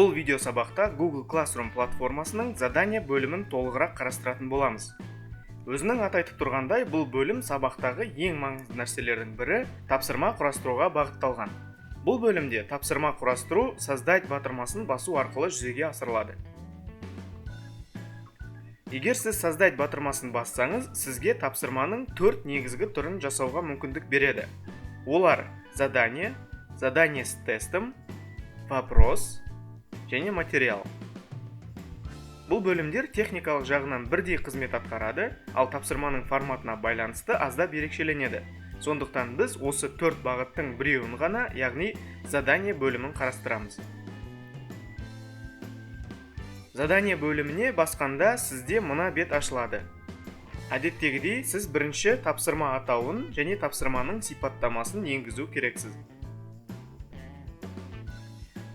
Бұл видео сабақта Google Classroom платформасының задание бөлімін толығырақ қарастыратын боламыз. Өзінің аты айтып тұрғандай, бұл бөлім сабақтағы ең маңызды нәрселердің бірі тапсырма құрастыруға бағытталған. Бұл бөлімде тапсырма құрастыру «Создать» батырмасын басу арқылы жүзеге асырылады. Егер сіз «Создать» батырмасын бассаңыз, сізге тапсырманың төрт негізгі түрін жасауға мүмкіндік береді. Олар: задание, задание с тестом, вопрос және материал. Бұл бөлімдер техникалық жағынан бірдей қызмет атқарады, ал тапсырманың форматына байланысты аздап ерекшеленеді. Сондықтан біз осы төрт бағыттың біреуін ғана, яғни задание бөлімін қарастырамыз. Задание бөліміне басқанда сізде мына бет ашылады. Әдеттегідей, сіз бірінші тапсырма атауын және тапсырманың сипаттамасын енгізу керексіз.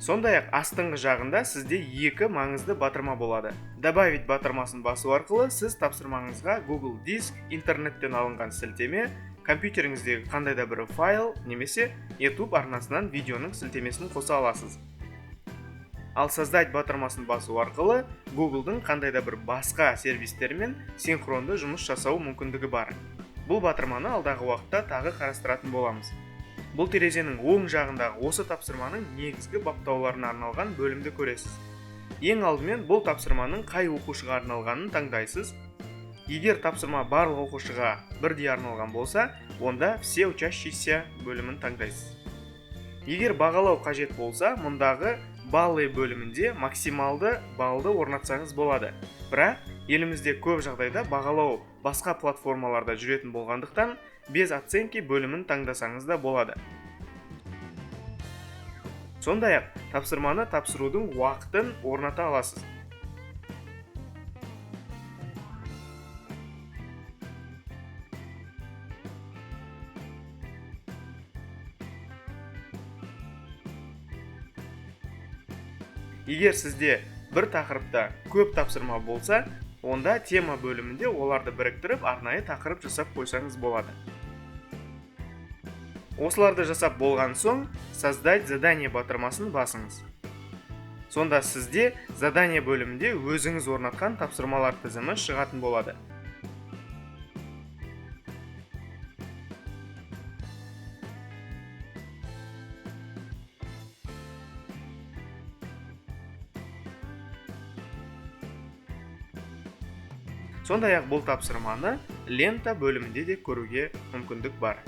Сондай-ақ астыңғы жағында сізде екі маңызды батырма болады. «Добавить» батырмасын басу арқылы сіз тапсырмаңызға Google Диск, интернеттен алынған сілтеме, компьютеріңіздегі қандай да бір файл немесе YouTube арнасынан видеоның сілтемесін қоса аласыз. Ал «Создать» батырмасын басу арқылы Google'дың қандай да бір басқа сервистерімен синхронды жұмыс жасау мүмкіндігі бар. Бұл батырманы алдағы уақытта тағы қарастыратын боламыз. Бұл терезенің оң жағындағы осы тапсырманың негізгі баптауларына арналған бөлімді көресіз. Ең алдымен бұл тапсырманың қай оқушыға арналғанын таңдайсыз. Егер тапсырма барлық оқушыға бірдей арналған болса, онда «Все учащиеся» бөлімін таңдайсыз. Егер бағалау қажет болса, мұндағы «Баллы» бөлімінде максималды баллды орнатсаңыз болады. Бірақ елімізде көп жағдайда бағалау басқа платформаларда жүретін болғандықтан, «Без оценки» бөлімін таңдасаңыз да болады. Сондай-ақ тапсырманы тапсырудың уақытын орната аласыз. Егер сізде бір тақырыпта көп тапсырма болса, онда «Тема» бөлімінде оларды біріктіріп, арнайы тақырып жасап қойсаңыз болады. Осыларды жасап болған соң, «Создать задание» батырмасын басыңыз. Сонда сізде задание бөлімінде өзіңіз орнатқан тапсырмалар тізімі шығатын болады. Сондай-ақ бұл тапсырманы лента бөлімінде де көруге мүмкіндік бар.